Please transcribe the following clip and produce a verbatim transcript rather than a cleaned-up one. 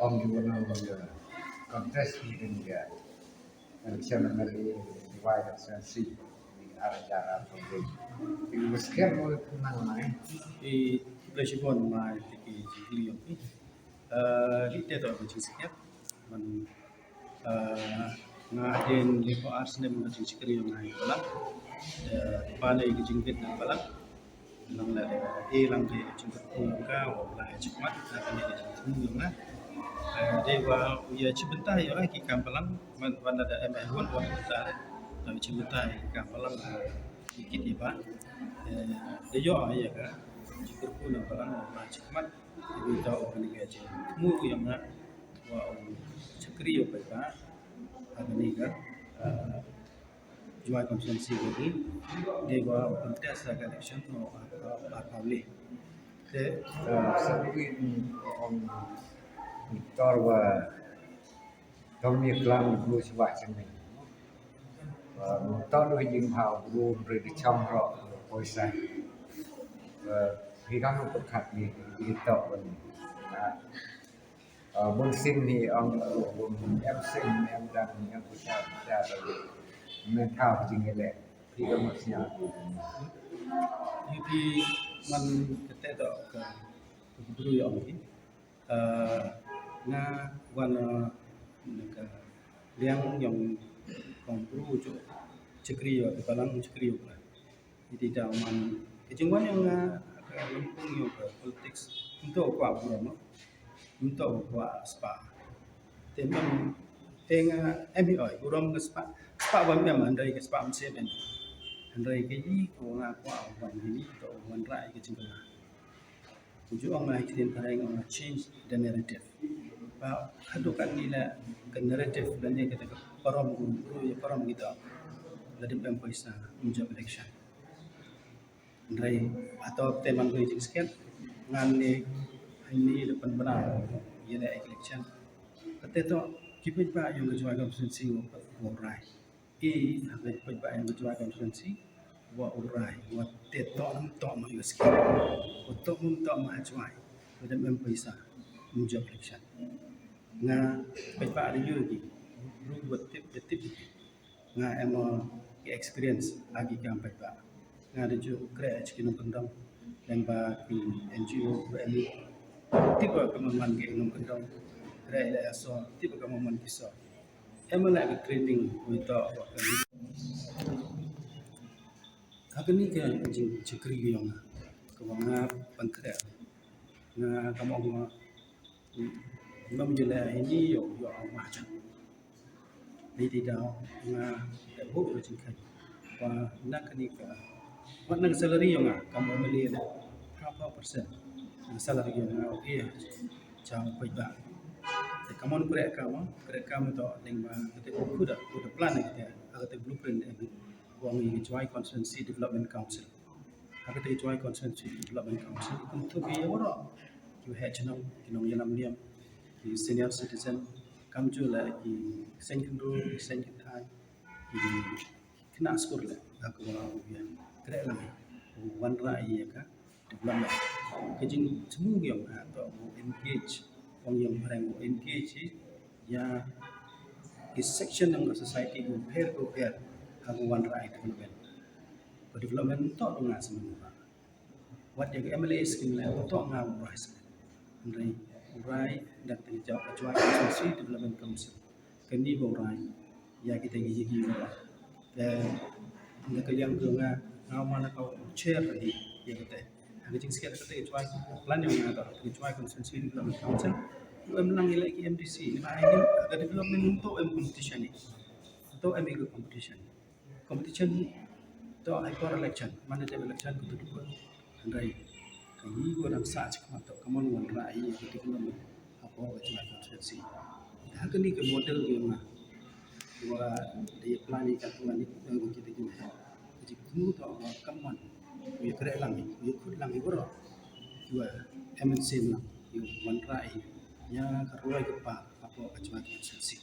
Ong ju nang contest hi ring ya. Election MLA Jwai constituency ni arja arphew. Ni skhem mo nang mai. I pleasure bon mai tiki jingkli yong i. Eh, hi te to jingskhem. Man, eh, nga hadien liphew ar snem ka jingshakri yong nga i Balang. Eh, ba ne ka jingbit na Balang. Nang la dei i lang dei jingkyrkhu yong ka, wa la jingmat na kane ka jingthmu yong nga. Eh, dei wa u ya chi bynta ïa ki kam Balang, man wan da em ai wan wan da da chi bynta ïa ki kam Balang, eh, ki kit ïa ba. Eh, dei ïa ïa ka jingkyrkhu na Balang, wa la jingmat. Dei ta u kane ka jingthmu yong nga, wa u shakri ïa ba ba. Kane ka, eh, Jwai constituency ka dei, dei wa contest ha ka election no, ah, ah, ah, public. Te, ah, sa wi, mm, ong, tor wa, tong ni klam bru swa chang ni. Ah, tor wa jing ha bru bru di cham ro, poisa. Ah, hi kan ko khat ni, di to wa ni. Ah, Ah, bun sing ni ong, bun em sing em dang em pucha pucha. Men thau jing ele. Pi ka mus nya. Yu ti man kete to ka, ka bru ïa ong ki. Ah, nga wan, ah, na ka liang yong kong bru ju chakri ïa ka Balang chakri ïa ka. Iti da man ka jingwan yong nga, ah, ka lympung yong ka politics. Nto kwah burom, nto kwah spah. Te mem te nga em hi oi burom ka spah. Spah ba mem hynrei ka spah mem se ben. Hynrei ka i ko nga kwah wan ni to wan rai ka jingkyrkhu. Uju ong nga hi ktien phareng ong nga change the narrative. Ba haduh katne la ka narrative lane kata ka parom gu ru ïa parom kita. La dep em pisa ym jop election. Hynrei hato te man ko jingskhem ngan ne hynne la pynbna ïa la election. Kata to ki paidbah yong ka Jwai constituency wa rai. I ha ka paidbah yong ka Jwai constituency wa u rai wa te to ym to ma ïa skim wa to ym to ma ha Jwai wa dem em pisa ym jop election. Nga paidbah da ïoh ki ru wa tip da tip nga em ki experience ha ki kam paidbah. Nga da ju kre ha ki nongkyndong lem ba ki N G O ba em tip ba ka man man ki nongkyndong kre la so tip ba ka man man ki so. Em la ka training wi to wa ka. Ha kani ka jingchakri yong nga ka wa nga pangkre nga ka mo nga ngam jela hini yo yo ma jan. Ni ti da nga da bu ka jingkai wa na kani ka wa na salary yong nga ka mo mali da half a percent salary yong nga. Okay. Chang paidbah. Te ka mon kre ka mo kre ka mo to ding ba kate ko kuda kuda plan kate kate blueprint. Wong i Jwai Constituency Development Council. Ha kate Jwai Constituency Development Council kum tu ki ïa waroh ki heh chnong ki nongïalam niam ki senior citizen kam ju la ki seng khynroo ki seng kynthai ki khynnah skul la ha ka waroh u ïa kre lang u wanrah ïa ka development. Ka jingthmu yong nga to u engage, ong yong phareng u engage ïa ki section ng ka society u pher u pher ha u wanrah ïa development. Ka development to nga smen. Wat ïa ka M L A scheme la to nga u rai smen. Hynrei u rai da ka jong ka Jwai Constituency Development Council. Kani ba u rai ïa kita ki jingïa. Te na ka liang ka nga nga ma na ka chair ïa kata. Ha ka jingskhem kata ka Jwai plan ïa nga ta ka Jwai Constituency Development Council. Em lang ïa ki M D C ni ba ai ka development to em competition ni. To em ka competition. Competition to ai por election, man da election ko tu ko. Hynrei ka ngi ko dang sa chik ma to ka mon wan ra ai ko tu ko. Hapoh ka Jwai Constituency. Ha kani ka model ka nga wa da ïa plan ïa ka plan ïa ka kita ki ha. Ka jingthmu to wa ka mon ïa kre lang ïa khut lang ïa bro. Wa M N C lang ïa wan ra ai ïa ka roi ka pa hapoh ka Jwai Constituency.